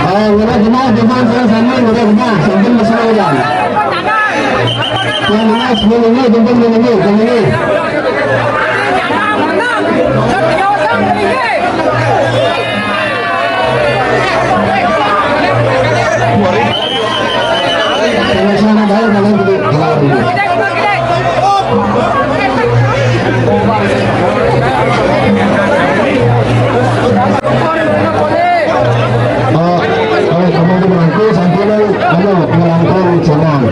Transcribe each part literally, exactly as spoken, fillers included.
Ah, wala guna, di ba? Sa samin, wala guna. Sambil masama yan. Yan, nice. Yan, yan, yan, yan, yan, yan. Sama-sama tayo, tayo, tayo. Ah, ah, kamu tu merangkul, sampai lah, ano, merangkul senang.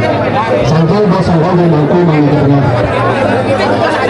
Sampai bos merangkul, merangkul, merangkul.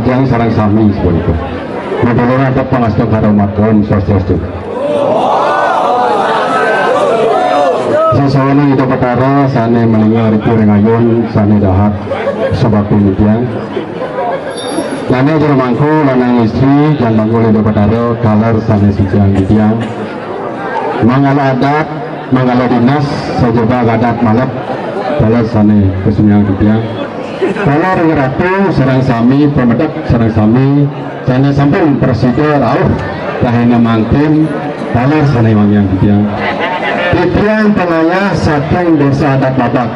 Titiang sareng sami sapunika. Mula-mula pangastungkara umat Om Swastiastu. Sesawanang Ida Batara sane malinga riki ring ayun sane dahat subakti titiang. Dane jero mangku lanang istri jan bangkul Ida Batara taler sane suciang titiang. Manggala adat, manggala dinas, sajebag adat malep taler sane kasunyang titiang. Kala ring Ratu sareng sami pamedek sareng sami sane sampun prasida rauh rahina mangkin taler sane wangiang titiang. Titiang pangayah saking Desa Adat Babak.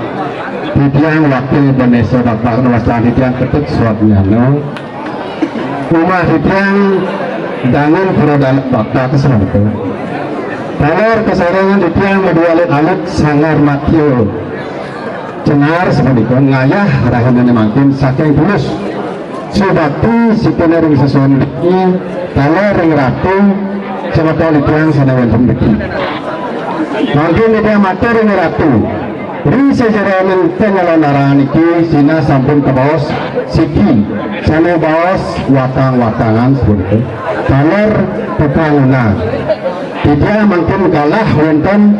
Titiang wakil Desa Babak, wastan titiang Ketut Suatnyana. Umah titiang dangun Pura Dal-, Babak sapunika. Taler kasarengan titiang madue alit-alit Sanggar Matio Cenar sapunika ngayah rahinane mangkin saking tulus subakti sitine ring sesuunan niki, taler ring Ratu semeton titiang sane wenten niki. Mangkin titiang matur ring Ratu, ri sajeroning panyalandaran niki sinah sampun kabaos siki sane baos watang-watangan sapunika. Taler pepanguna. Titiang mangkin galah wenten,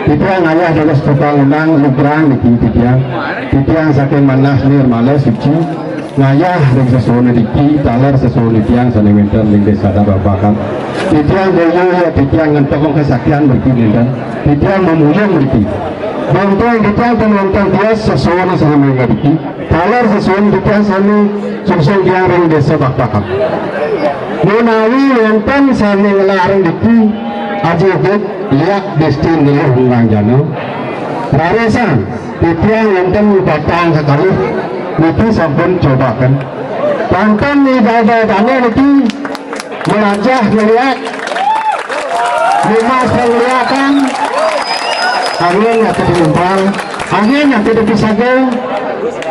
titiang ngayah dados tukang undang lugrang niki titiang. Titiang saking manah nirmala suci, ngayah ring sesuunan niki, taler sesuunan titiang sane wenten ring Desa Adat Babakan. Titiang boya ya titiang ngentok kesaktian mriki nenten. Titiang mamuyung mriki. Wenten titiang pun wenten tias sesuunan sane mriki. Taler sesuunan titiang sane sungsung tiang ring Desa Bakpakan. Menawi wenten sane ngelah ring diki, aji ugig, liak, distin, niluh, ngelangjana. Rarisang, titiang wenten batang kekalih, niki sampun cobaken. Wenten ida dane niki, melajah ngeliak, lumas ngeliakan, angin nyata di umpal, angin nyata di pisaga,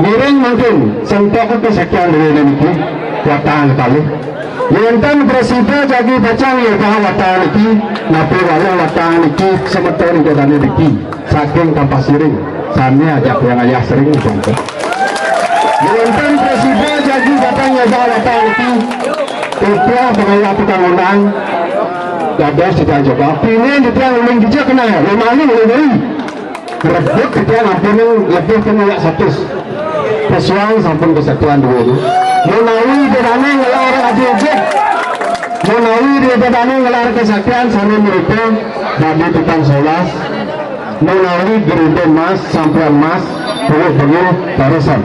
ngiring mangkin, sentok kesaktian duene niki, watang kalih. Wenten prasida jagi pacang nyobah watang niki, napi wayah watang niki, semeton ida dane niki. Saking Kampasiring, sami ajak Hyang Ayah Sering sampun. Wenten prasida jagi dateng nyoba watang niki, titiang pangayah tukang undang, dados titiang coba. Pine titiang uling dija kenal, uling malu, uling diri. Rebut titiang ampun lebih kena yak satus. Pesuang sampun kesaktian dua ini. Menawi ida dane ngelar aji ugig. Menawi ida dane ngelar kesaktian sane merupa dadi tukang solas. Menawi geruda mas, sampian mas, puluh bengi, leresan.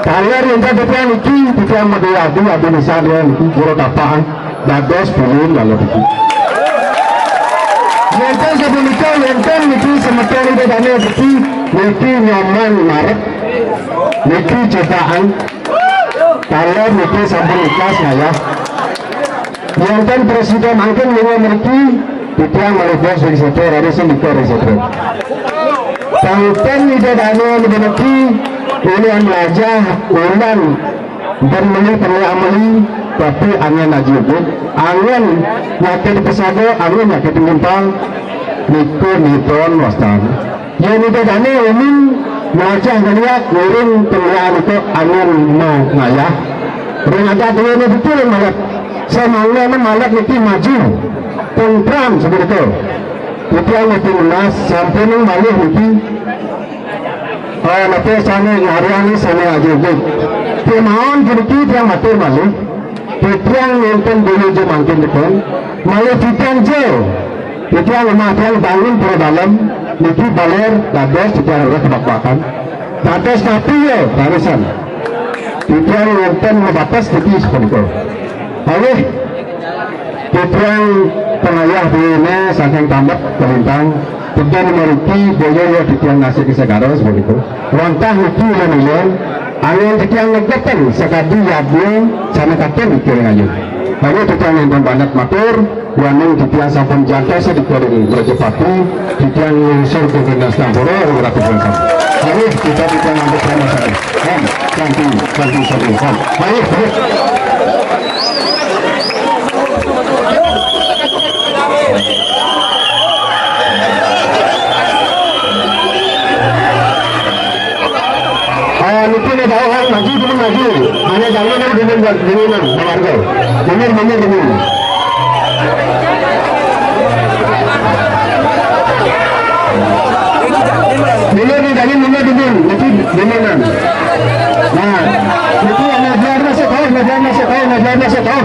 Taler rinta titiang niki, titiang madue adi, adi nisan dia niki, guru tapaan, dados pulun lalu niki. Wenten sapunika, wenten niki semeton ida dane niki, niki nyoman marep, niki cobaan, taler niki sampun ikhlas ngayah. Wenten prasida mangkin lunga mriki, titiang malih bos ring setra, raris nika ring setra. Tangten ida dane niki, ulian melajah, ulian dan meli pengayah meli, tapi angin aji ugig, angin nyakit pesaga, angin nyakit ngimpang, nika nipun wastan. Yen ida dane umin melajah ngeliat ngiring pengayah nika angin mau ngayah. Ring adat duene betul malep. Semangane malep niki maju. Tentram sebetul. Titiang niki menas sampun malih niki. Oh, napa sane ngariani sane aji ugig. Kemawon puniki tiang matur malih. Titiang nenten dulu je mangkin teken. Malih titiang je. Titiang lemah tiang bangun pura dalem. Niki baler dados titiang rek bakbakan. Dados napi ya, barisan. Titiang nenten mabatas niki sepunika. Malih titiang pengayah duene saking Tambet Kalintang, teken mariki boya ya titiang nasik segara sepunika. Wantah niki ilen-ilen, angin titiang negeten sakadi yadnya sane katon niki ring ayun. Mangke titiang nenten banget matur, duaning titiang sampun jantos di Kodong Rajapati, titiang ngusur ke Gendas Nampura, ring Ratu Bangsa. Mari kita titiang ngambil sama-sama. Om, Santi, Santi, Santi, Om. Mari, mari. Ah, niki ne bawah maju, dulu maju. Hanya jangan dulu Mundur, mundur, mundur, mundur. Mundur nih, Dani, mundur dulu. Nanti, dulu, Nan. Nah, itu yang ngajar masuk, oh, ngajar masuk, oh, ngajar masuk, oh.